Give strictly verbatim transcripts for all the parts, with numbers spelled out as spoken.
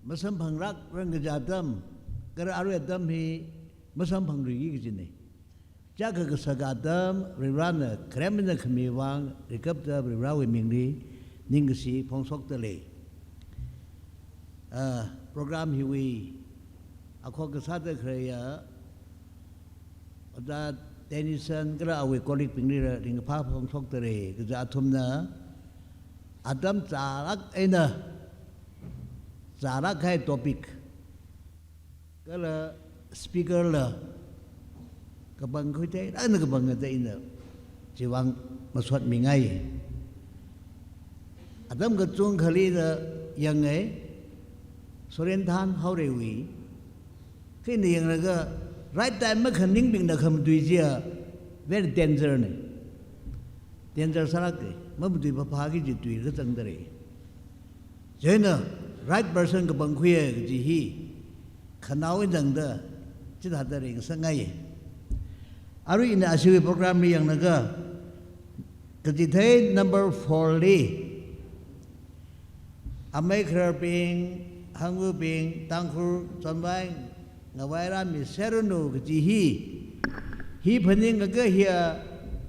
masamphanglākrang kaja atam, kala arui atam hi masamphangluiki kajina. Chiyākha kasā atam Varivarana kharem eina khami vang rikapta Varivarawui mingli ningkashi phongshokda lei. Ah, program hiwui akhok kasāda khaleiya Ojā Tennyson kala awui colleague bingli ringkaphā phongshokda lei. Kaja athumna atam chālāk eina, chālāk kahai topic kala speaker la kapangkhui theilāk eina kapangda ina chivang masotmingai. Atam kachungkhali ina yangngai, sorin thanhaoreiwui. Kha ina yanglaga right time makhaningbingna khamatui chiya very danger na. Danger sālāka, mamatui phāphāki kaji tui kachangda lei. Chieina right person kapangkhuiya kaji hi khanao eina tangda chithāda ringsangai. Arui ina ashiwui program li yanglaga, kachithei number four li, amei khararbing, hangvabing, Tangkhul chonvai ngavai rāmiserranu kaji hi, hi phaningakha hiya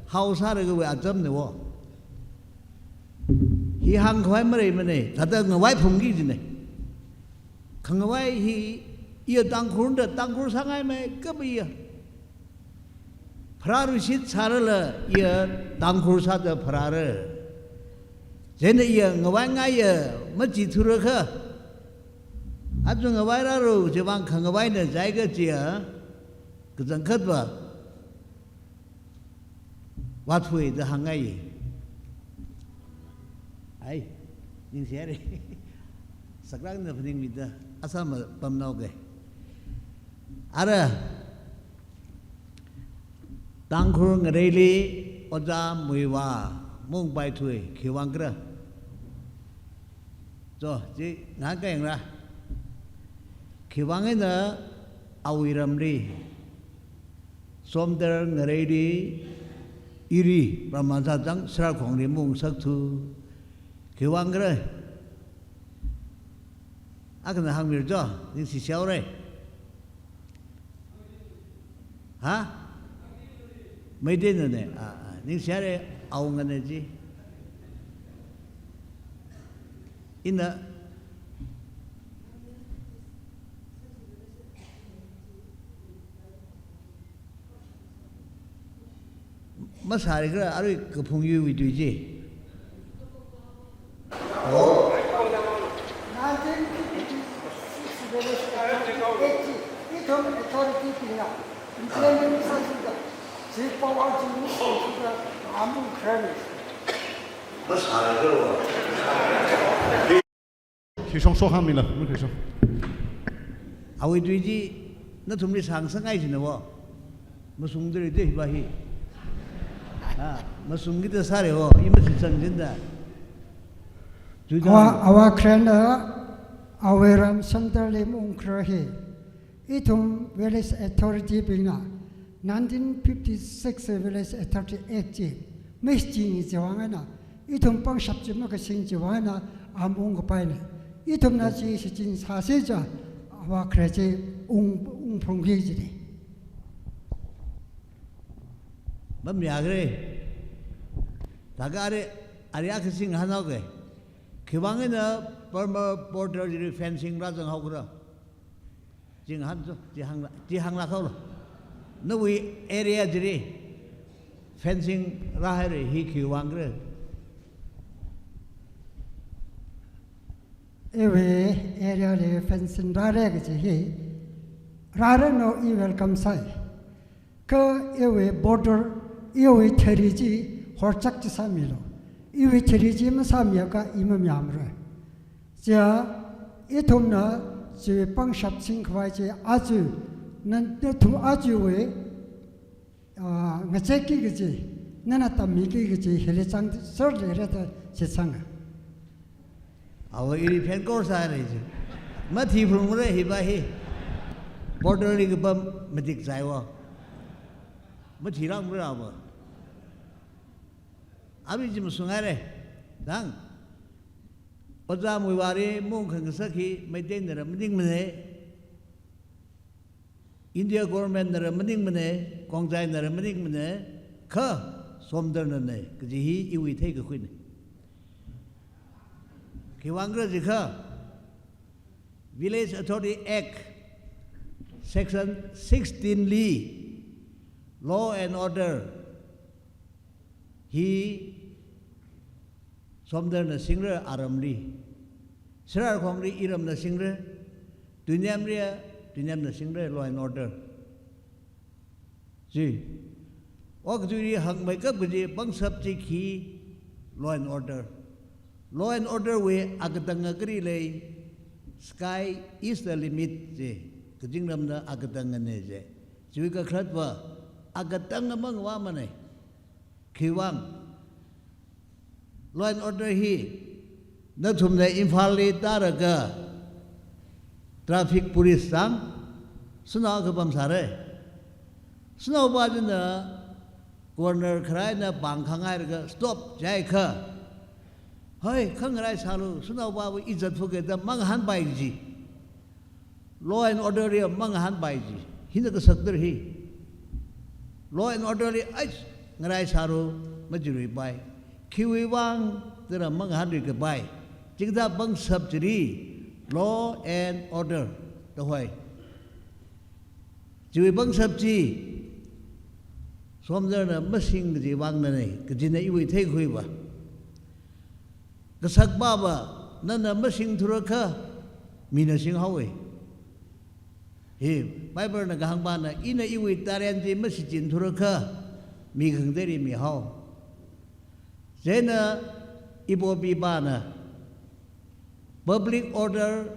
hao sālaga wui achamna wo. Hi hāngkhavai maleimana, thāda ngavai phungki kajina. Khangavai hi iya Tangkhulna, Tangkhul sāngaimeikapa iya. Pharāluishit sārala iya Tangkhul sāda pharāra. Chieina iya ngavaingaiya machithura kha, aja ngavai rāra, chivang khangavaina jiakha chiya kachangkhatva vāthuida hāngngai. Ai, ningshihaira. Saklākna phaningmida, asā mapamnaoka. Ara, Tangkhul ngareili Ojā Muivah maungpaithui, khiwuivang khala. Cho, chi ngahānkāyangra. Khiwuivang eina awui ramli, Somdal ngareili, ili Praman sāchang Sarakhongli maungsakthu, khiwuivang khala. Akhana hāngmira cho, ningshishaora. Ha? Meiteina na, ah, ah, ningshihaira, awungana chi. Ina masāri khala arui kaphungyuiwui tui chi. Oh. Nineteen fifty-six village authority, ithum authority bingna implement sāsāda, chi power chi use sāsāda, amun kharami. Masāri khala. Khi shongshok hāngmila, mun khi shong. Awui tui chi nathumli sāngasakngai china wo. Mashungda lei te hiva hi. Ah, mashungkida sāra wo, i mashitsang china. Tui Awa, tang. Awa kharena, awui ram Somdalli maungkhara hi. Ithum village authority bingna nineteen fifty-six Village Authority Act chi mashichingi chiwuivang eina, ithum pangshap chi makashing chiwuivang eina, amun kapaina. Ithumna chi shichin sāsi cha, awa khare chi ung, ungphungki jini. Mamayākhala. Thākha ari, ari akha singhanao ke. Khiwuivang eina Burma border chili fencing rāzanghaokhala. Chi ngahān cho, chi hāngla, chi hānglāk haolo. Nawui area chili fencing rāhaira hi khiwuivang khala. Iwui area li fencing rāra kaji hi, rāranu, i welcome sāi. Kha iwui border, iwui thari chi horchak chi sāmilu. Iwui thari chi masāmiakha i mamayāmara. Chiya, ithumna chi pangshap singkhavai chi aja, na, nathum ajawui, ah, ngachekki kaji, nana tammiki kaji hili zangserlira da shitsanga. Awa ili phenkor sāra chi. Mathi phungmara hiva hi. Border li kapam matik zai wo. Mathi rāmara awa. Abi chi mashunghaira. Dang. Ojā Muivahli maungkhangasak hi Meiteinara maningmana, India governmentnara maningmana, Khongjainara maningmana, kha Somdalnana kaji hi iwui theikakhuina. Khiwuivang khala jiakha, Village Authority Act Section sixteen li law and order hi Somdalna singra aramli, Sarakhongli iramna singra, Tuiniamli Tuiniamna singra law and order. Chi, okathuili hāngmeikap kaji pangshap chi khi law and order. Law and order wui akatanga kali lei, sky is the limit chi, kazingramna akatangana chi. Chiwui kakhalatva akatanga mangavāmana. Khiwuivang, law and order hi nathumna Imphalli tālaga traffic police zang, shanao akha pamsāra. Shanaova china corner kharā eina pāng khangailaga stop jiakha, hoi, khangarai sālu, shanaovava i zatfukida mangahānpai ji. Law and order li mangahānpai ji. Hina kasakdar hi. Law and order li, ai, ngarai sālu, machiluipai. Khiwuivang dara mangahānluikapai. Chikathā pangshap chili law and order da hoi. Chiwui pangshap chi Somdalna masing kajiwui vangna, kajina iwui theikakhuiva. Kasakpava nana masingthurakha mina singhaowa. Hi, Bible na kahāngpana, ina iwui talent chi mashichin thurakha mi khangateili mihao. Chieina ipo pipana public order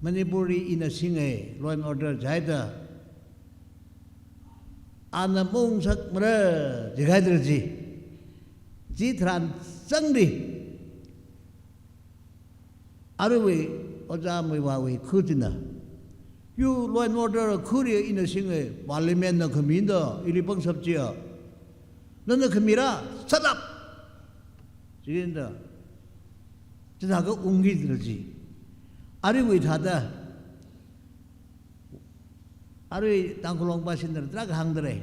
Manipurli ina singa, law and order jihaida. Ana maungsakmara jihaida chi. Chitharan sangdi. Aruiwui Ojā Muivahwui kha china, yu law and order khali ina singa, parliament na khamida, ili pangshap chiya. Nana khamira, shut up! Chieina, chithākha ungki dra chi. Aruiwui thāda, arui Tangkhul Longpa shinda tarākha hāngdalei.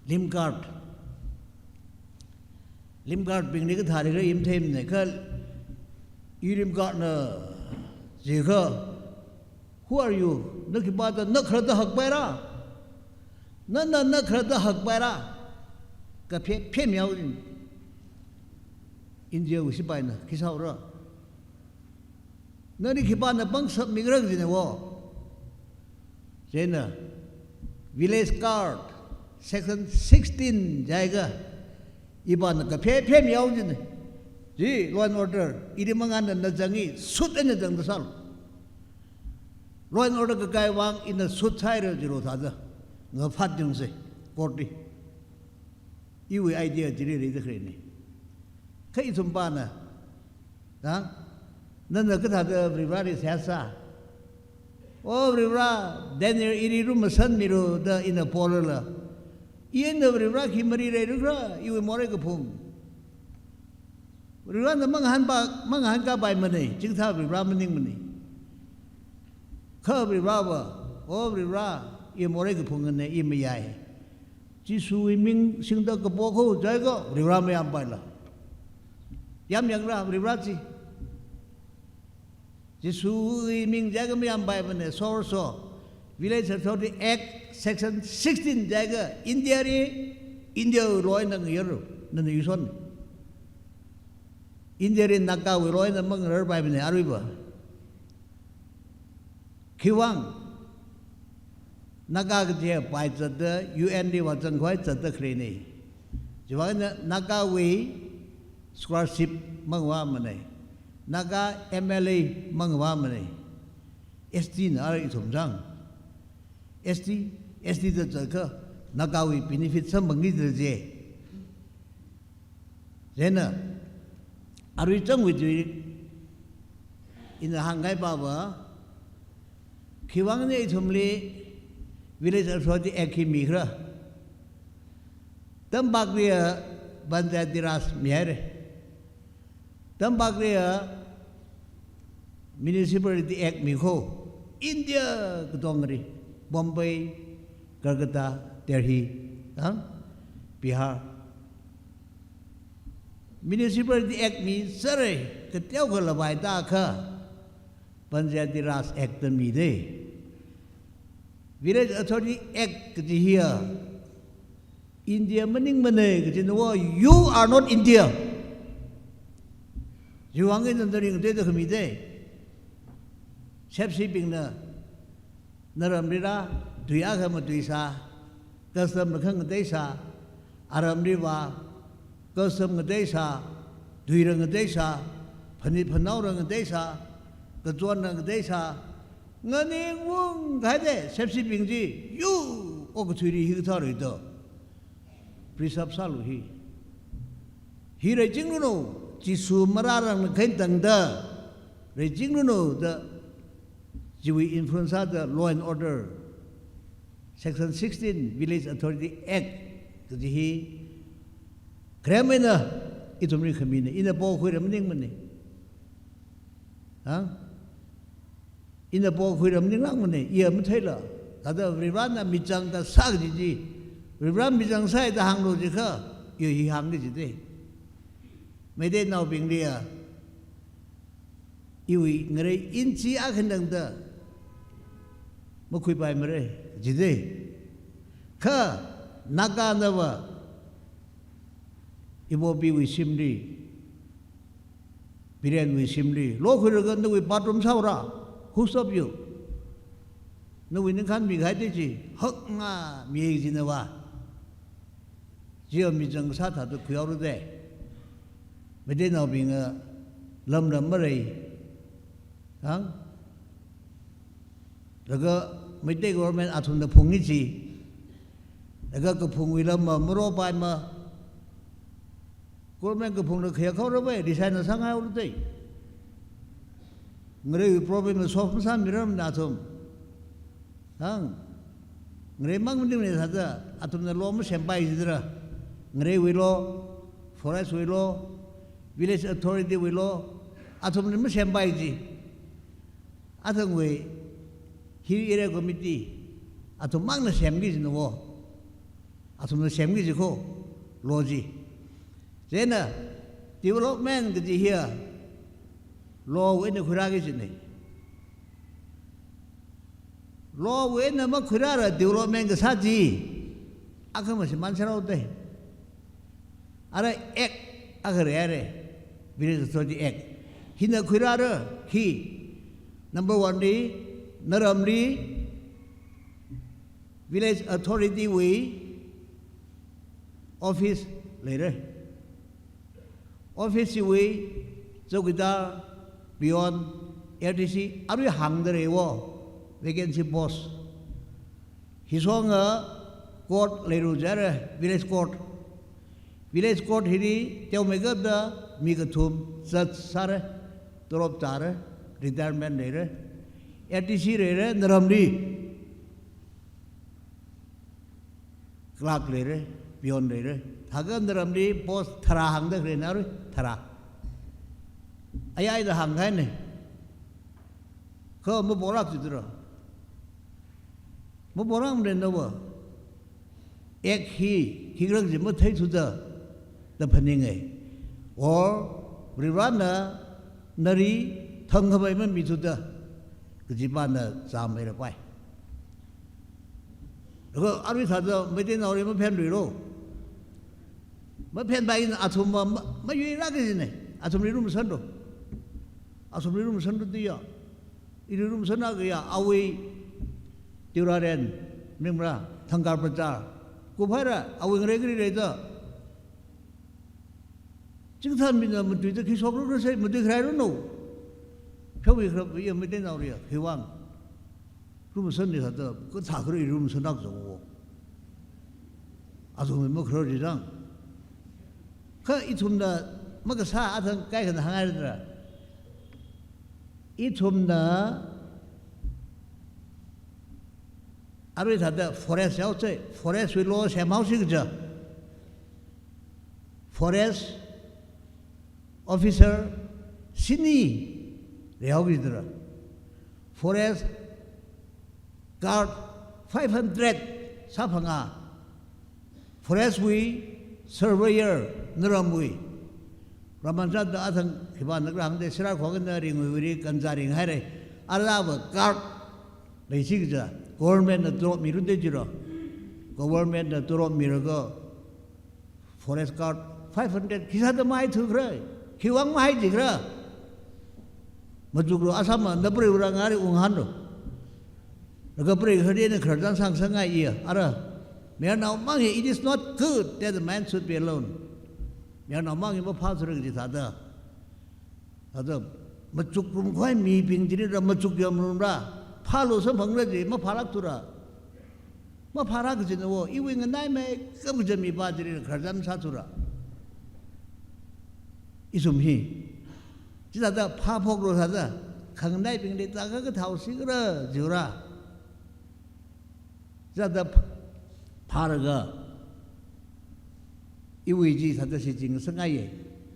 Lim guard. Lim guard bingli kathāli khala matheimana kha, i lim guard na jiakha, who are you? Na khipā da, na kharā da hakpaira? Nana na kharā da hakpaira? Kaphe, phemyao in. India wui sipaina, khi sāhaora? Nali khipāna pangshap mikra kajina wo. Chieina, Village Guard, Section sixteen jiakha, ipana kaphe phemyao jina. Chi, law and order, ili mangahānna, na zangi, suit eina zangda sālu. Law and order kakaiwui vang ina suit sāhaira jilu thāda, ngaphat jungse, court li. Iwui idea chili leida khaleina. Kha ithumpana, ha? Nana kathāda Varivarali seihā sā? O Varivara, Daniel ili lumashanmilu da ina polala, ina Varivara khi mari leilu khala, iwui morei kaphung. Varivarana mangahānpa, mangahānkāpaimana, chikathā Varivara maningmana. Kha Varivarava, o Varivara, i morei kaphungana, i mayai. Jishuwui ming singda kapo kho jiakha Varivara mayāmpaila. Yamyangra Varivara chi. Jishuwui ming jiakha mayāmpaimana, so, so. Village Authority Act Section sixteen jiakha India li, India wui law eina ngayarlu, nana yuishon. India li Naga wui law eina mangararpaimana aruiva. Khiwuivang, Naga kaji pai zatda U N li vāzangkhavai zatda khaleina. Chiwuivang eina Naga wui scholarship mangavāmana. Naga M L A mangavāmana. S T na ara ithum zang. S T, S T da zatkha Naga wui benefit samphangki da je. Chieina, arui changwui tui, ina hāngkahai pava, khiwuivang eina ithumli Village Authority Act hi mikhala? Tampakli a Panchayati Raj mihaira. Tampakli a Municipality Act mi kho, India katongli, Bombay, Kolkata, Delhi, ha? Bihar. Municipality Act mi sāra, kateokha lapai tākha, Panchayati Raj Act da mida. Village Authority Act kaji hiya India maningmana kajina wo, you are not India. Chiwuivang eina nali ngateida khamida. Sepsibingna naramli rā, tui akha matuisā, custom na khangateisā, aramli vā, custom ngateisā, tuira ngateisā, phanit phanaora ngateisā, kachonna ngateisā, nganingunghaida, sepsibing chi, you, okathuili hikathā rida. Preserve sālu hi. Hi reichingranu, Jishu marārang na khain tangda, reichingranu da, chiwui influence da law and order, Section sixteen, Village Authority Act, kaji hi, kharem eina, ithumli khamina, ina pokhuira maningmana. Ha? Ina pokhuira maninglākmana, iya matheila. Thāda Varivarana michang kasā kaji chi, Varivarana michang sāi da hānglu jiakha, iya hi hāngki jida. Meiteinaobingli a, iwui ngarei inchi akha tangda makhuipaimara jida. Kha Naganava, ipopiwui shimli, Birenwui shimli, lokhuilaga nawui bathroom sāhaora, who stop you? Nawui ningkhān mikahai da chi, haknga mi kajina va. Chiya michang sā thāda khuihaora da. Meiteinaobing a lamlam marei. Hāng? Laga Meitei government athumna phungki chi. Laga kaphungwui lam ma maropaima. Government kaphungna khayā khaora vai, resign na sāngaihaora da. Ngareiwui problem na solve masāmiramana athum. Hāng, ngareimang maningmana thāda, athumna law masempai jidara. Ngareiwui law, forest wui law, village authority wui law, athumna masempai ji. Athangwui Hill Area Committee, athummangna semki jina wo. Athumna semki ji kho, law chi. Chieina, development kaji hiya, law wui eina khuirāki jina. Law wui eina makhuirāla development kasā chi, akha mashimān sārao da. Ara act akha leihaira, Village Authority Act. Hina khuirāra khi, number one li, naramli, Village Authority wui office leira. Office wui chowkidar, peon, L D C, arui hāngda leiwo, vacancy post. Hishonga court leilu jihaira, village court. Village court hili teomeikapta mi kathum judge sāra, tolop zāra, retirement leira. L D C leira, naramli. Clerk leira, peon leira. Thākha naramli post tharā hāngda khaleina arui, tharā. Ayaida hāngkahaina. Kha maporāki jidara. Maporāmana nava. Act hi, khikhala chi matheithuda, da phaninga. Or, Varivarana, nali, thangkhamei mamithuda, kajipāna zāmeilapai. Laga arui thāda Meiteinaoli maphenluilo. Maphenpai eina athum ma, ma, mayuilāki jina. Athumli lumashanlu. Athumli lumashanlu diya. Ili lumashanakha ya, awui Tiuraren, mingmara, Thangkar Bazar. Kuphaira, awui ngarei kali leida. Chingthan mina matuida khi shoklu sai, matui kharailu no. Pheomi kharap ya Meiteinaoli ya, khiwuivang. Lumashanli thāda, kathā kharei lumashanlāk jong wo. Athumwui makharā ri rang. Kha ithumna makasā athang kaikhana hāngngaira. Ithumna arui thāda forest yaosai, forest wui law semhaosi kaja. Forest officer shini reihao kajidara. Forest guard five hundred sāphanga. Forest wui surveyor naramwui. Raman sāda athang khipāna khala hāngda Sirarakhong eina Ringui wuili kanza ringhaira. Arava guard leisi kaja. Government na torop milu da jira. Government na torop milaga forest guard five hundred khi sāda mahaithukhala, khiwui vang mahaijikhala. Machuklu Assam na preiwui rāngari unghanlu. Laga preikharena khararchan sāngasakngai iya. Ara, mayarnao mang hi, it is not good that the man should be alone. Mayarnao mang hi maphāthura kaji thāda. Thāda, machuk rumkhavai mibing chili rā, machuk yamrumla, phālu samphangla chi, maphālākthura. Maphālāk kajina wo, iwui nganaimeikap kaja mipā chili khararchan sāthura. Ithum hi. Chithāda phāphoklu thāda, khanganaibingli thākha kathāhaosi khala jiura. Chithāda phālaga, iwui chi thāda shichin ngasakngaiya.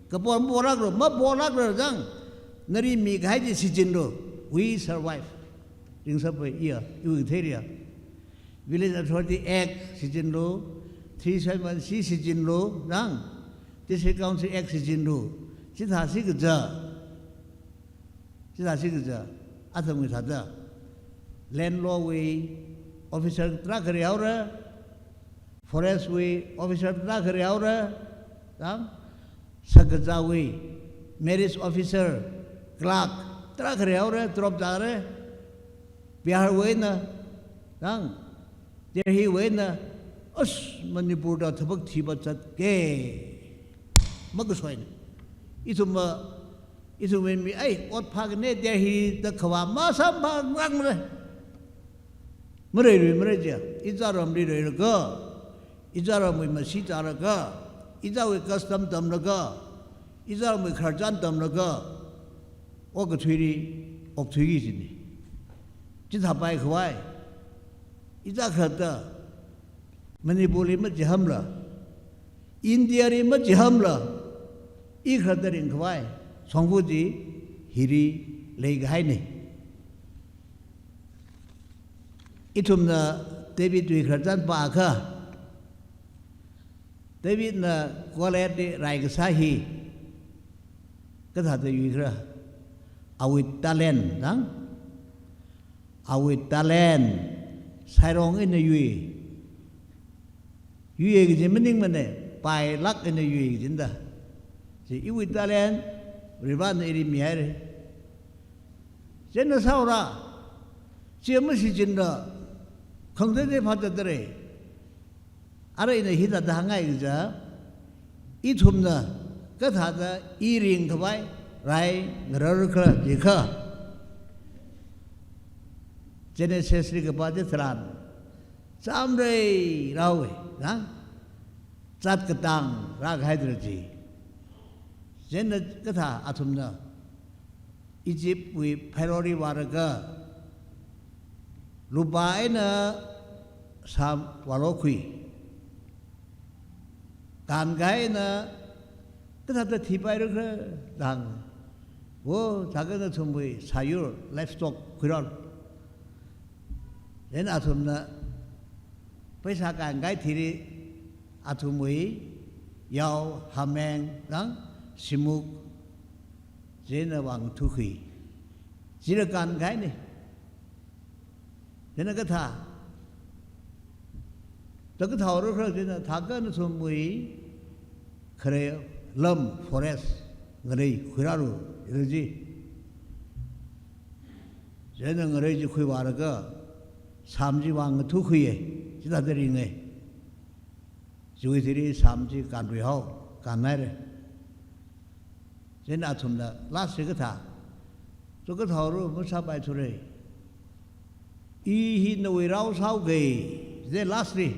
Kapo maporāklu, maporāklu jang, nali mikahai chi shichinlu. We survive. Ringsapai iya, iwui theiliya. Village Authority Act shichinlu, three seven C shichinlu, jang, District Council Act shichinlu, chithāsi kaja, chithāsi kaja, athumwui thāda. Land law wui officer tarākha reihaora, forest wui officer tarākha reihaora, jang, shakazāwui, marriage officer, clerk, tarākha reihaora, torop zāra, Bihar wuina, jang, Delhi wuina, as Manipur da thabak thiba zatke. Makasoina. Ithumva, ithumva mi ai, ot phākane Delhi da khavā masamphangrakmara. Mareirui mara jiya, ichā ramli reilaga, ichā ramwui masi zālaga, ichāwui custom tamlaga, ichā ramwui khararchan tamlaga, okathuili okthuiki kajina. Chithāpai khavai, ichā khalatta, Manipurli machihamla, Indiali machihamla, i khalatta ringkhavai shongfa chi hili leikahaina. Ithumna Davidwui khararchan pākha, Davidna Goliathli rai kasā hi kathāda yuikhala? Awui talent, jang? Awui talent, sairong eina yui. Yuiya kaji maningmana, pailāk eina yui kajina da. Chi iwui talent, Varivarana ili mihaira. Chieina sāhaora, chi mashichinla, khangateitei phāzatdalei. Ara ina hithāda hāngngai kaja, ithumna kathāda i ringkhavai rai ngararkhala jiakha, Genesisli kapā chitharan, chāmrei rāhaowa, jang? Zat katang rākahaidalei chi. Chieina kathā athumna Egyptwui Pharaohli vālaga, lupā eina sām vālokhui. Kānkahai eina kathāda thipailakhala da hānga. Wo, thākha nathumwui sāyur, livestock khuirālu. Chieina athumna pheisā kānkahai thili athumwui yao, hameng, jang, shimuk, chieina vāngathukhui. Chila kānkahaina. Chieina kathā, da kathāhaolakhala chieina, thākha nathumwui kharei lam, forest, ngarei khuirālu, ila chi. Chieina ngarei chi khuivālaga, sām chi vāngathukhuiya, chithāda ringa. Chiwui thili sām chi kānluihao, kānhaira. Chieina athumna lastli kathā, chi kathāhaolu, masāpaithura. I hi nawui rao sāhaoga, chieina lastli,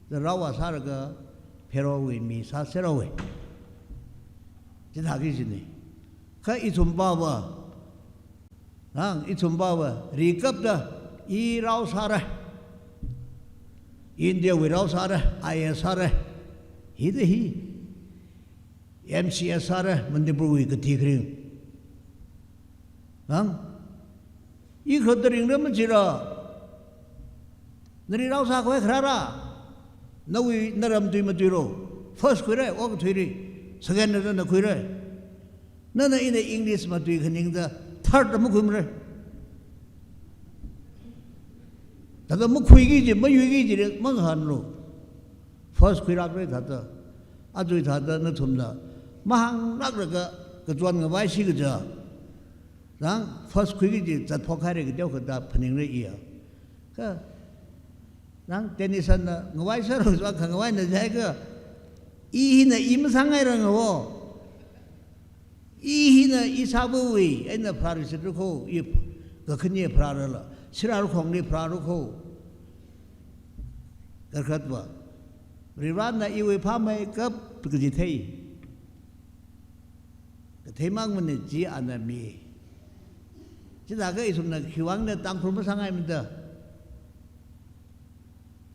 da raovā sālaga Pharaohwui mi sāserhaowa. Chithāki kajina. Kha ithumpava, jang, ithumpava, rikapta, i rao sāra, Indiawui rao sāra, I A S sāra, hithāda hi, M C S sāra, Manipurwui kathi kharing. Hang? I kharda ringra majira. Nali rao sākhavai kharāra. Nawui, naram tui matuiro. First khuira, okathuili. Second na nana khuira. Nana ina English matui khaningda third na makhuimara. Thāda makhuiki kaji, mayuiki kaji, mangahānlu. First khuilākra thāda. Aja thāda nathumna mahānglāklaga kachon ngavai si kaja. Nang first khuiki kaji zatphok haira kateokha da phaningra iya. Kha, nang Tennyson na ngavai sāra, zwa khangavaina jiakha, i hina i masāngairanga wo. I hina ishāvawui eina pharāra sitra kho, i kakhane pharārala, sirarkhongli pharāra kho. Kakhatva. Varivarana iwui phāmeikap kaji thei. Katheimang mana chi ana mi. Chithākha ithumna khiwuivangna Tangkhul masāngaimada.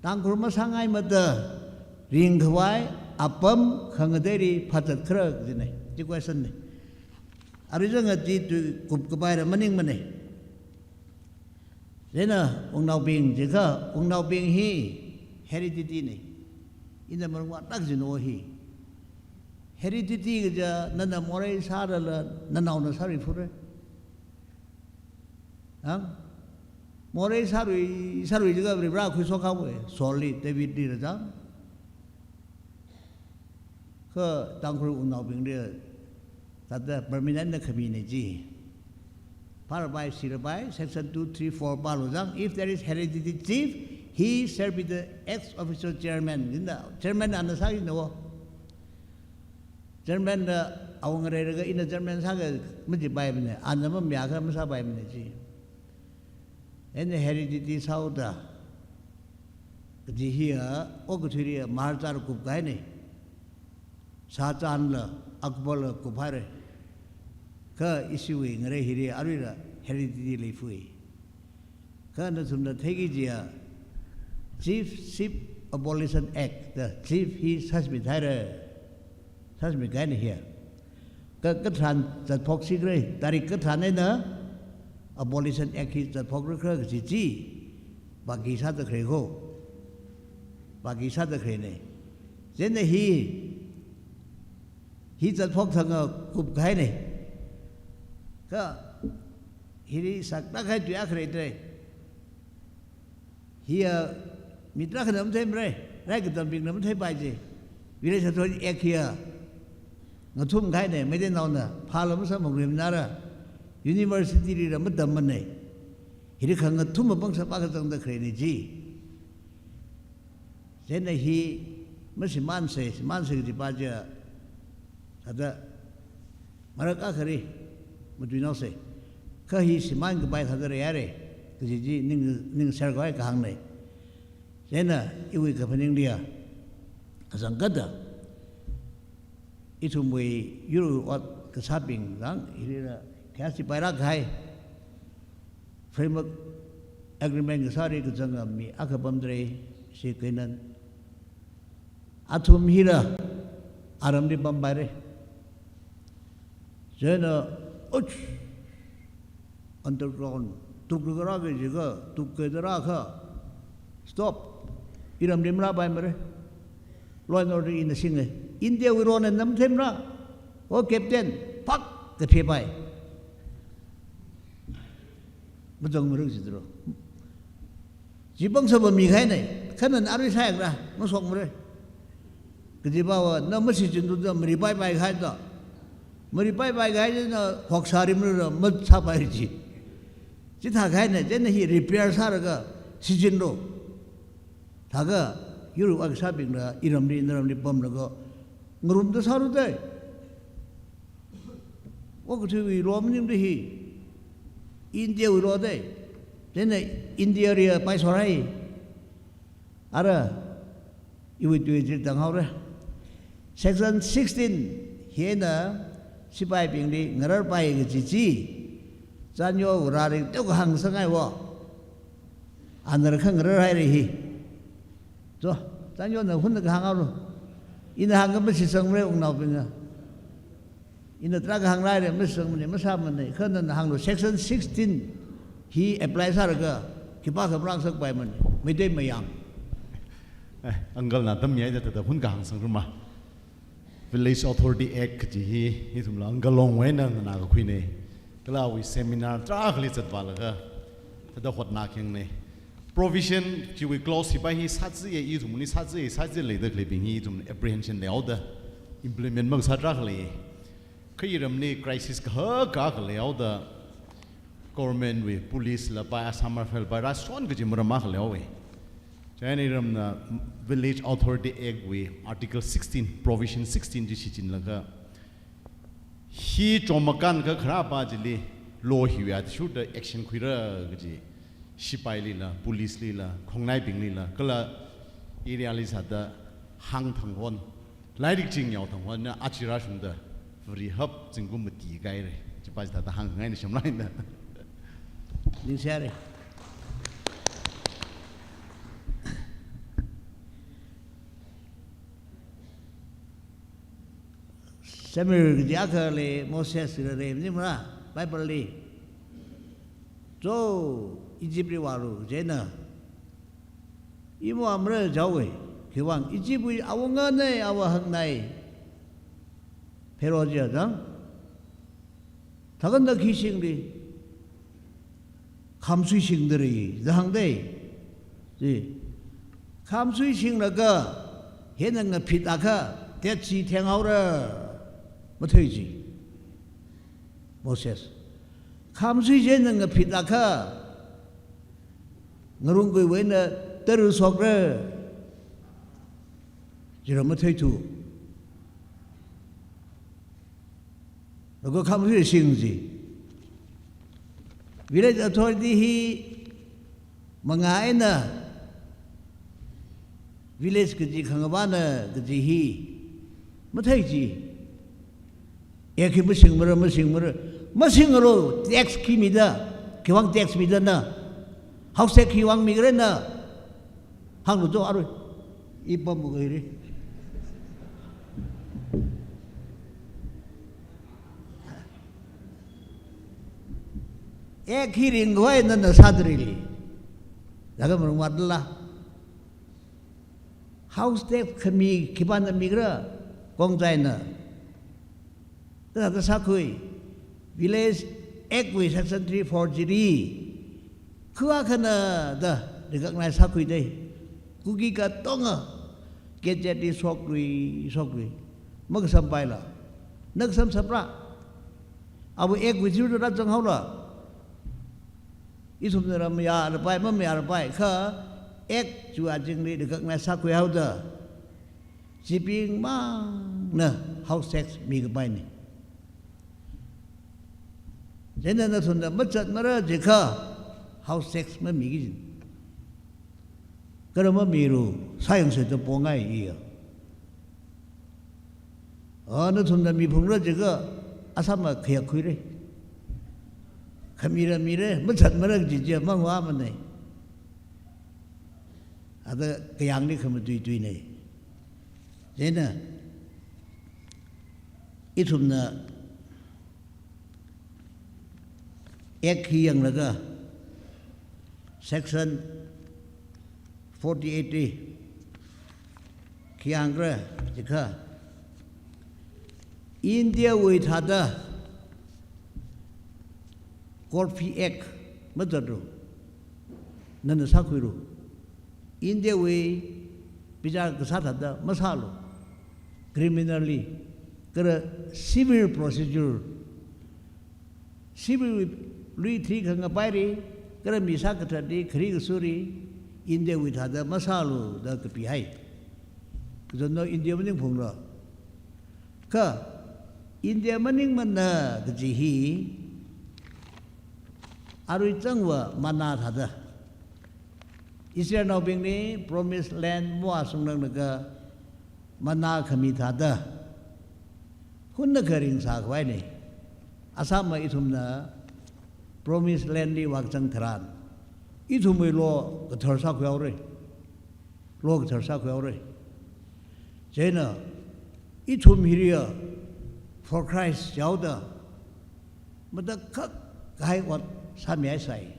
Tangkhul masāngaimada ringkhavai apam khangateili phāzat khala kajina. Chi question na. Arui zanga chi tui kupkapaila maningmana. Chieina wungnaobing jiakha, wungnaobing hi heredity na. Ina marungva tak jino hi. Heredity kaja nana morei sārala, nanaona sāri phura. Hang? Morei sārui, sārui jiakha Varivara khuishok haowa, Saulli, Davidli rāzang. Kha Tangkhul wungnaobingli thāda permanent na khamina chi. Phārapai, sirapai, section two three four pālu zang. If there is hereditary chief, he shall be the ex officio chairman. Jinda, chairman ana sāki na wo. Chairman da awunga leilaga ina chairman sāki majipaimana. Ana mamayākha masāpaimana chi. Eina heredity sāhaoda kaji hiya, okathuili Maharaja kupkahaina. Shah Jahanla, Akbarla kuphaira. Kha ishiwui ngalei hili aruila heredity leifui. Kha nathumna theiki jiya, Chiefship Abolition Act da chief hi susmit haira. Susmit kahaina hiya. Ka, katharan zatphok sikra, tarik katharan eina Abolition Act hi zatphokra khala kaji chi, baki sāda khalei kho. Baki sāda khaleina. Chieina hi, hi zatphok thanga kupkahaina. Kha, hili sakta kahai tui akha leidalei. Hiya mi tarākhana matheimara, rai katambingna matheipai chi. Village Authority Act hiya ngathumkahaina, Meiteinaona phāla masāmangluimanara, university lila matammana. Hili khangathum apāng sāpā kazangda khaleina chi. Chieina hi mashimānsa, shimānsa kajipa chiya, thāda marak akhali matuinaosa. Kha hi shimānkapai thāda leihaira kaji chi ning, ningser khavai kahāngna. Chieina iwui kaphaningliya, kazangkada ithumwui yur ot kasābing zang, hilila khayāshi paira kahai. Framework Agreement kasāli kazanga mi akha pamdalei, Sri Kainan. Athum hila aramli pampaira. Chieina, uch, underground, tukkharā kaji kha, tukkharā kha, stop. Iramli marāpaimara. Law and order ina singa. Indiawui law na matheimara. O captain, phak, kaphāpai. Mazangmara jidro. Chi pāng sāpami kahaina, kha nana arui sāyakra, mashokmara. Kajipawa, na masijindu da maripaipai kahai da. Maripaipai kahai na hoksārimara, masāpai chi. Chithā kahaina, chieina hi repair sālaga sijinlu. Thākha, yur ot kasābingla, iramli, naramli pamlaga, ngarumda sālu dei. Okathuiwui law maningda hi. Indiawui law dei. Chieina Indiali paishorai. Ara, iwui tui chi tanghaora. Section sixteen hina sipaibingli ngararpai kaji chi. Chanyo rāli teokha hāngsangaiwo. Anara khangarar haira hi. Cho, Chanyona hun kahāng haolu. Ina hāngkha mashitsangmara wungnaobinga. Ina tarākha hānglāire, masāmane, masāmane. Kha nana hānglu, section sixteen hi apply sālaga khipākha marāngasakpaimane, Meitei mayang. Eh, uncle na tammihaida thāda hun kahāng sangruma. Village Authority Act kaji hi, ithumla uncle Longwui eina nganākakhuine. Kala awui seminar tarākhali zatvālaga thāda hotnākhange. Provision chiwui clause hipa hi sāchiya, ithumli sāchiya, sāchiya leida khaleibing hi ithum apprehension leihaoda implement makasā tarākha lei. Kha iramli crisis kahaka akha leihaoda government wui police la pai, Assam Rifle pai, rāshon kaji maram akha leihaowe. Chieina iramna Village Authority Act wui Article sixteen, Provision sixteen chi shichinlaga, hi chom makānkha kharāpa chili law hiwui athishurda action khuira kaji, sipailila, police lila, khongnaibinglila, kala area li sāda hāngthang hon, lairik chi ngayao thang hon, na achi rāshungda Varihap zingkum mati kahaire. Chipa chithāda hāngngaina shamlaina. Ningshihaire. Samuel kaji akha lei, Moses kaji lei, maningmara, Bible li. Cho, Egypt li vālu, chieina. Imu amra jawe, khiwuivang, Egypt wui awunga nei, awahang nei. Pharaoh chiya zang. Thakanda khi shingli. Khamsui shingdari, zahang dei. Chi. Khamsui shinglaga, hina ngaphit akha, Dead Sea thenghaora, mathei chi. Moses. Khamsui chieina ngaphit akha, ngarung kuiwui eina tara shokra, chira matheithu. Laga khamsui shing chi. Village authority hi mangā eina village kaji khangavāna kaji hi mathei chi. Act hi mashingmara, mashingmara. Mashingalu, tax khi mida, khiwuivang tax mida na. House tax khiwuivang migra na. Hānglu to arui. I pam mu kairi. Act hi ringkhavai nana sādari li. Laga marung matla. House tax khami khipāna migra, Khongjaina. Thāda sākhui, Village Act wui Section three four three, kha akhana da recognize sākhui dei. Kuki katonga, Gazette li shoklui, shoklui. Makasampaila. Na kasam sapra. Awui Act wui thirda rāzanghaola. Ithumna ram mayālapai, mamayālapai, kha Act chiwui azingli recognize sākhuihaoda, chibing mangna house tax mikapaine. Chieina nathumna mazatmara jiakha house tax mamiki jin. Kha mamilu, sāyangsa da pongai iya. A, nathumna miphungra jiakha, Assam ma khayākhuire. Khamira mire, mazatmara kaji chi mangvāmane. Ada kayāngli khamatuituine. Chieina, ithumna Act hi yanglaga, Section forty-eight A, khi hāngra jiakha, India wui thāda Court Fee Act mazatlu, nana sākhuilu. India wui bichar kasā thāda masālu. Criminally, kala civil procedure, civil lui thri khangapaili, kala mi sākathatli, khari kasuli, India wui thāda masālu da kapihai. Kazanno India maningphungla. Kha India maningmana kaji hi arui zangva manna thāda. Israelnaobingli Promised Land mavāshungranglakha manna khami thāda. Hunna kharing sākhavaine. Assam ma ithumna Promised Land li vākazang tharan, ithumwui law kathar sākhuihaore. Law kathar sākhuihaore. Chieina, ithum hiliya for Christ jihaoda, matakhak kahai ot sāmihaisai.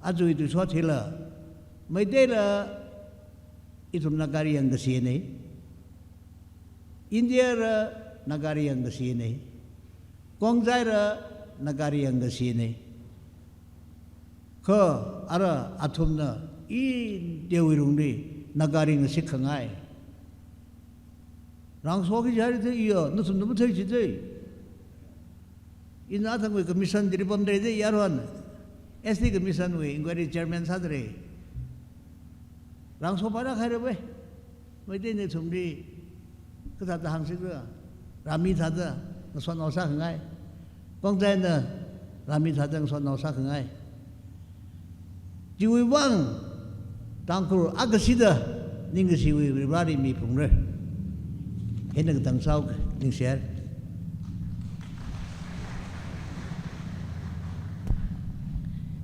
Aja ithum sot hila, Meiteila ithum Nagari yangkashina, Indiala Nagari yangkashina, Khongjaila Nagari yangkashina. Kha ara athumna Indiawui lungli Nagari ngashik khangai. Rāngsoki jari the iya, nathumna mathei chi the. Ina athangwui commission chili pamda the, yaron. S T commission wui inquiry chairman sāda lei. Rāngso para khai re we. Meiteina ithumli kathāda hāngsikra, rāmi thāda ngasotnao sākhangai. Khongjaina rāmi thāda ngasotnao sākhangai. Chiwui vang Tangkhul akashida ningkashiwui Vareli miphungra. Hina katang sāuka, ningshihaira.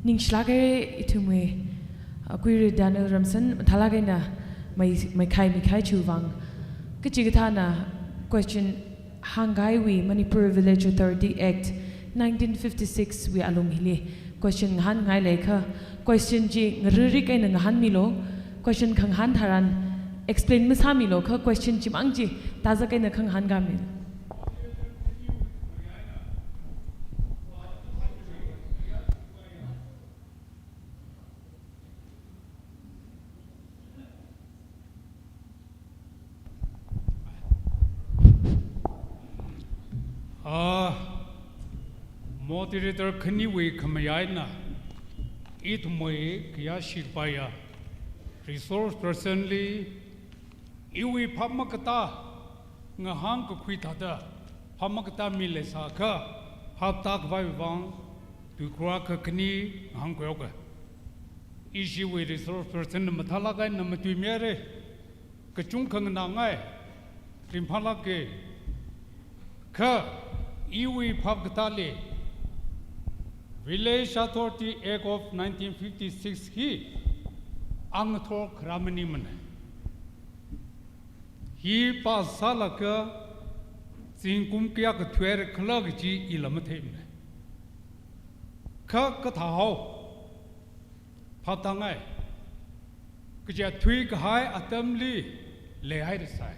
Ningshilāk haira ithumwui, uh, Kuirei Daniel Ramsan, mathālāk eina mai, maikhai mikahai chiwui vang. Kachikathāna question hāngkahaiwui Manipur Village Authority Act nineteen fifty-six wui alung hili question ngahānngai leiakha, question chi ngaririk eina ngahānmilu, question khangahān tharan explain masāmilu, kha question chimang chi tazak eina khangahān kamilu. Ah, moderator khaniwui khamayā eina, ithumwui khayāshi kapaiya resource person li iwui phap makatā ngahānkakhui thāda phap makatā mi leisāakha, phap tākhavai vang tuikhur akha khani ngahānkhuihaoka. Ishiwui resource person na mathālāk eina matuimira, kachungkha nganāngai, ringphālāka. Kha iwui phap katāli Village Authority Act of nineteen fifty-six hi angathor kharā maningmana. Hi pass sālaga zingkum kayākha thuihaira khala kaji ila matheimana. Kha kathāhao, phap tāngai, kaja thuikahai atamli leihairasai.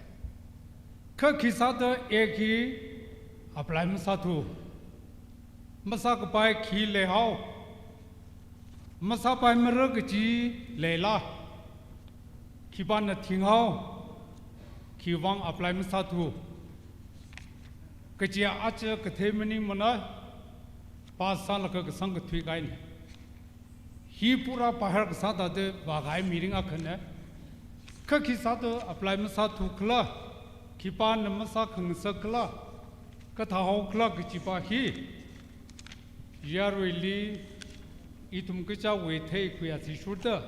Kha khisāda Act hi apply masāthu, masākapai khi leihao, masāpaimara kaji leila, khipāna thinghao, khiwui vang apply masāthu, kaja aja kathei maningmana, pass sālaga kasang kathui kahaina. Hi pura bihar kasā thāda vākahai mirin akhana. Kha khisāda apply masāthu khala, khipāna masākhangasak khala, kathāhao khala kajipa hi yaruili ithum kachāwui theikhuiya athishurda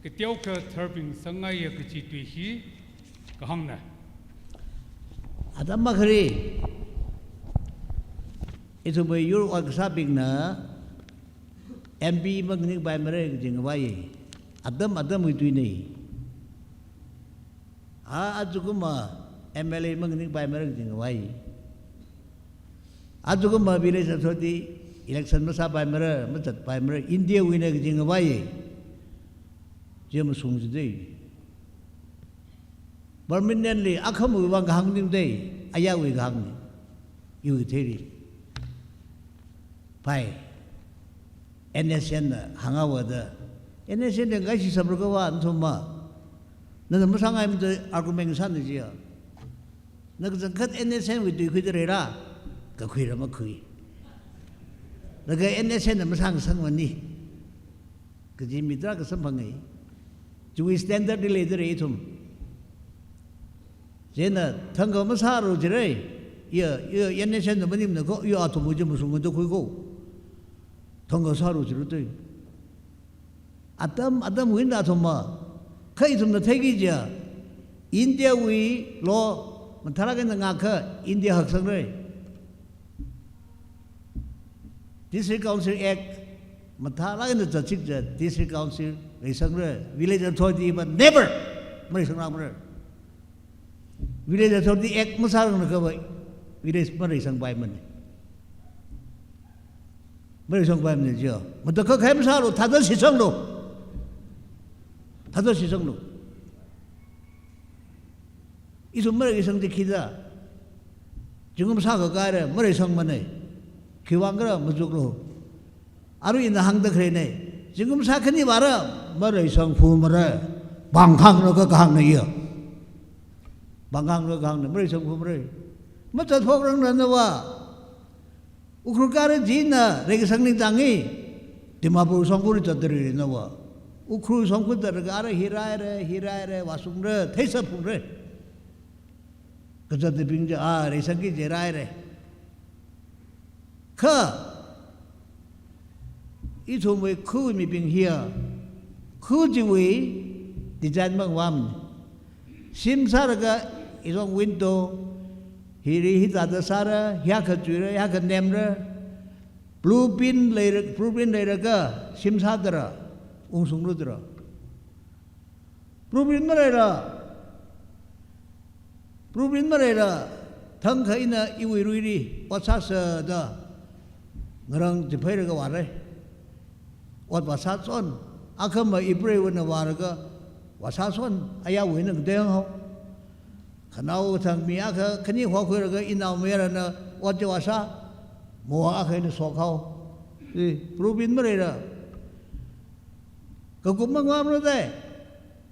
kateokha tharbing sangngaiya kaji tui hi kahāngna. Atam akhali ithumwui yur ot kasābingna M P manganingpaimara kaji ngavai. Atam atamwui tuina. A, ajakumva M L A manganingpaimara kaji ngavai. Ajakumva village authority election masāpaimara, mazatpaimara, Indiawuina kaji ngavai. Chi mashung jida. Permanently akhamawui vang kahāng maningda, ayarwui kahāngna. Iwui theili. Pai, N S N na hānghaoda, N S N na ngai shi samra kava nathumva. Nana masāngaimada argument sāna jiya. Na kachangkhat N S N wui tui khuida leira, kakhuira makhui. Laga N S N na masāngasakmana kaji mi tarākha samphangai. Chiwui standard li leida lei ithum. Chieina thangkha masāra jira. Iya, iya, N S N na maningmana kho, iya athumwui chi mashungda khui kho. Thangkha sāra jira tui. Atam, atamwui eina athumva. Kha ithumna theiki jiya, Indiawui law mathālāk eina ngākha India haksangra. District Council Act mathālāk eina zatshik jiakha District Council leisangra, Village Authority va never maleisangrangmara. Village Authority Act masāranglakhava village mareisangpaimana. Mareisangpaimana chiya. Matakhak hai masālu, thāda shitsanglu. Thāda shitsanglu. Ithum mareisang chi khida. Zingkum sākha kahaira, mareisangmana. Khiwuivang khala machuklu. Arui ina hāngda khaleina. Zingkum sākhani vāra, mareisangphumara. Bangkhangra kahāngna ya. Bangkhangra kahāngna, mareisangphumara. Mazatphokranglana va. Ukhrul kara jina, reikasang ningtang hi. Dimapur shongfali zatda leina va. Ukhrul shongfa zatlaga ara hi rāhaira, hi rāhaira, vāshungra, theisāphungra. Kazatbing chi, a, reisangki kaji rāhaira. Kha, ithumwui kha mibing hiya, kha chiwui design mangvamana. Shim sālaga, izong window, hili hithāda sāra, hiyākha chuira, hiyākha nemra, blueprint leira, blueprint leilakha, shim sādara, ungshungludara. Blueprint maleila, blueprint maleila, thangkha ina iwui ruili, ot sāsāda, ngarang chiphailaga vāra. Ot vāsā chon, akhama ipreiwuina vālaga, vāsā chon, ayāwuina ngatei hao. Khanao thang mi akha khani hokhuilaga inaomayarana ot chi vāsā, mawui akha eina shok hao. Chi, blueprint maleila. Kakup mangvamlu dai.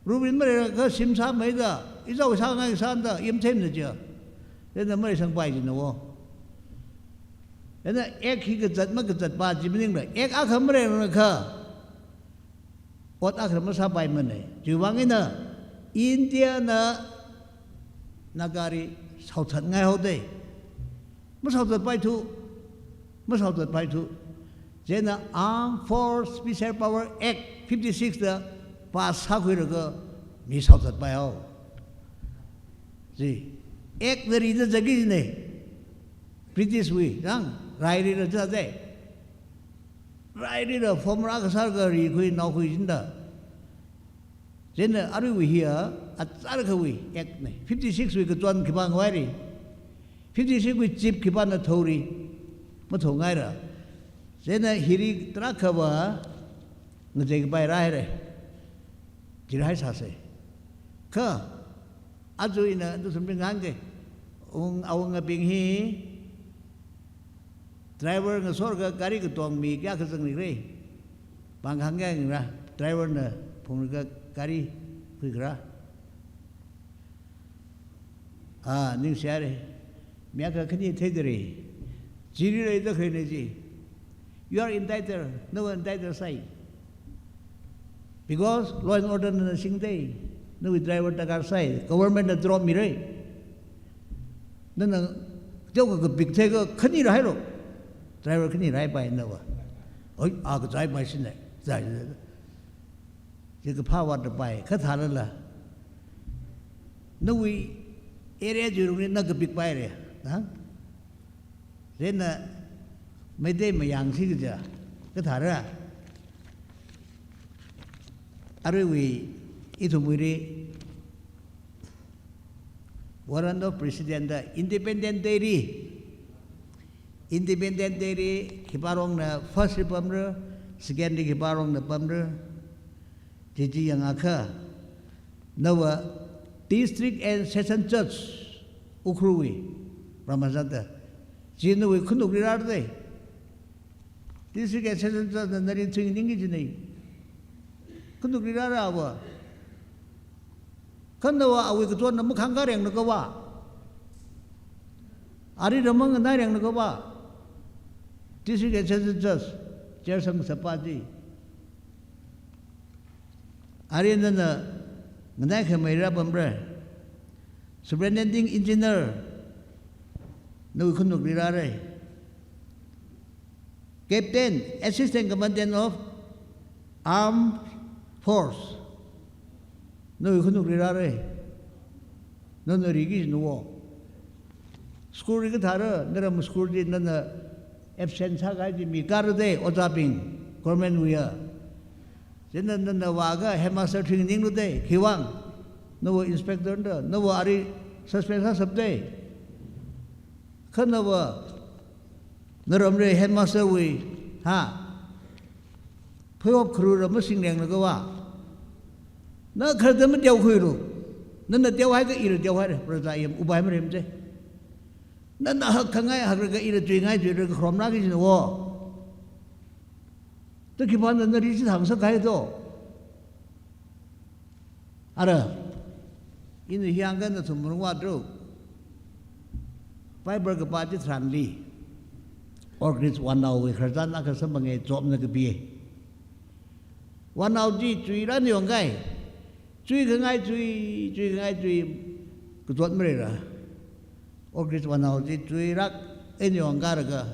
Blueprint maleilakha shim sāmeida, izao sāngai sānda, yamthemna chiya. Chieina mareisangpai jina wo. Chieina act hi kazat makazatpa chi maningla, act akha maleilakha, ot akha masāpaimana. Chiwuivang eina Indiana Nagari shaothatngai haodai. Mashaothatpaithu, mashaothatpaithu. Chieina Armed Force Special Power Act fifty-six da pass sākhuilaga mi shaothatpai hao. Chi, act da rida zatki jina. British wui, zang, rairila zatzai. Rairila form rākasā kha rikhui naokhui jinda. Chieina aruiwui hiya, achālakhawui act na. Fifty-six wui kachon khipā ngavaira. Fifty-six wui jeep khipāna thaora. Mathaongaira. Chieina hili tarākhava ngazek kapai rāhaira. Chili hai sāsa. Kha, aja ina, aja sumbing ngahānga. Ung, awungabing hi, driver ngasorlaga gari katong mi kayākha zanglikra. Bang hāngkhangai ngra, driver na phunglaga gari khuikharā. A, ningshihaira. Mi akha khani theidalei. Chili leida khaleina chi. You are entitled, nawui entitled sāi. Because law and order na singda, nawui driver darkar sāi, government na drop mira. Nana teokha kapik theiakha khani rāhailu. Driver khani rāhaipai nava. Oi, a kazai mai shinai. Zai. Chi kaphā vātda pai, kha thālala. Nawui area chi lungli na kapikpaira. Ha? Chieina Meitei mayangsi kaja, kathāra. Aruiwui, ithumwuili, Warrant of President da Independent Day li, Independent Day li khipārongna first li pamra, second li khipārongna pamra, chi chi yangakha, nava District and Session Judge, Ukhrulwui, Brahma Zat da, chi nawui khanukli rāra dai. District and Session Judge na nali thuiningki kajina. Khanukli rāra va. Kha nava awui kachonna makhangkā renglaga va. Arila manganai renglaga va. District and Session Judge, chair sangkasapa chi. Arila nana nganaikhamei rāpamra. Superintendent Engineer, nawui khanukli rāra. Captain, Assistant Commandant of Armed Force, nawui khanukli rāra. Nana riki jina wo. School li kathāra, naram school li nana absent sākahai chi mi kāra dai, ojābing, government wuiya. Chieina nana vāakha headmaster thuininglu dai, khiwuivang, nava inspector da, nava ari suspend sāshapdei. Khanava, naramli headmaster wui, ha? Pheihop kharura masinglenglaga va. Na kharda mateokhuilu. Nana teohaiakha ila teohaira, praja yam upai maremde. Nana hakkhangai hakraga ila chuingai chuiraga kharomraki jina wo. Ta khipāna nali chithang sākahai to. Ara, ina hiyāngkha nathum malung vātru. Bible kapā chitharanli, Oak Ridge vānaowui khararchan akha samphange, Jobna kapi. Vānao chi chuira eina yangkahai. Chuikhangai chui, chuikhangai chui, kachot maleila. Oak Ridge vānao chi chuirak eina yangkaraga,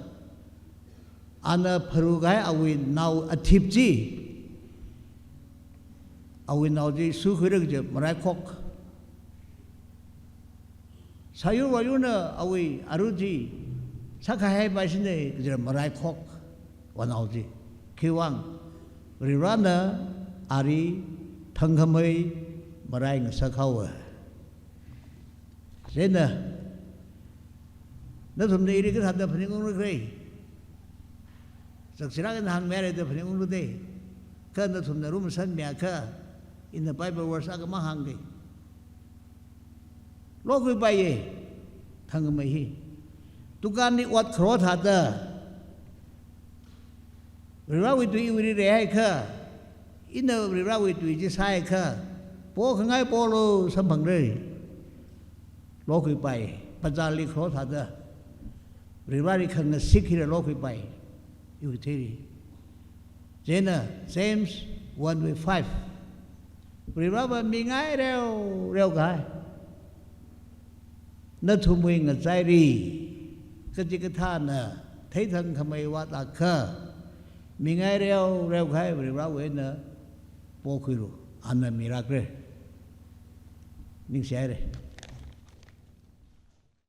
ana pharukahai awui nao athip chi, awui nao chi sukhuira kaje maraikhok. Sāyur vāyurna awui aru chi sākahaipai shine kaje maraikhok vānao chi. Khiwuivang, Varivarana ali thangkhamei marai ngasakhaowa. Chieina, nathumna ili kathāda phaningungra khala. Sakchirak eina hāngmira da phaningungra de. Kha nathumna lumashanmiakha, ina Bible verse akha mahāngge. Lokhuipaiye, thangkhamei hi. Dukanli ot kharo thāda, Varivarawui tui iwuili reihaiakha, ina Varivarawui tui chi sāhaiakha, pokhangai polu samphangra. Lokhuipai, bazarli kharo thāda, Varivarali khangashit hila lokhuipai, iwui theili. Chieina James one wui five. Varivarava mingai reu, reukahai. Nathumwui ngachaili, kachikathāna theithangkhamei vātlākha, mingai reu, reukahai Varivarawui eina pokhuilu, ana milākra. Ningshihaira.